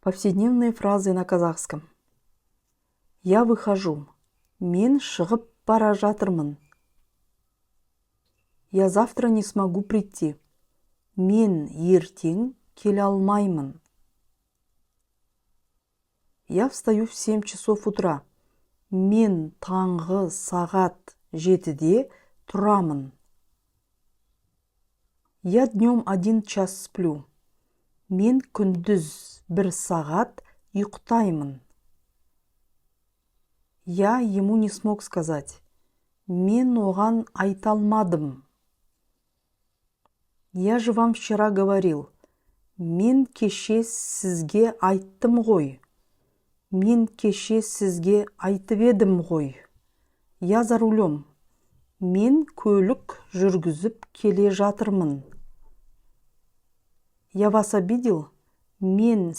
Повседневные фразы на казахском. Я выхожу. Мен шығып бара жатырмын. Я завтра не смогу прийти. Мен ертең келе алмаймын. Я встаю в 7 часов утра. Мен таңғы сағат 7-де тұрамын. Я днем один час сплю. Мен күндіз бір сағат ұйықтаймын. Я ему не смог сказать. Мен оған айта алмадым. Я же вам вчера говорил. Мен кеше сізге айттым ғой. Мен кеше сізге айтып едім ғой. Я за рулем. Мен көлік жүргізіп келе жатырмын. Я вас обидел? Мен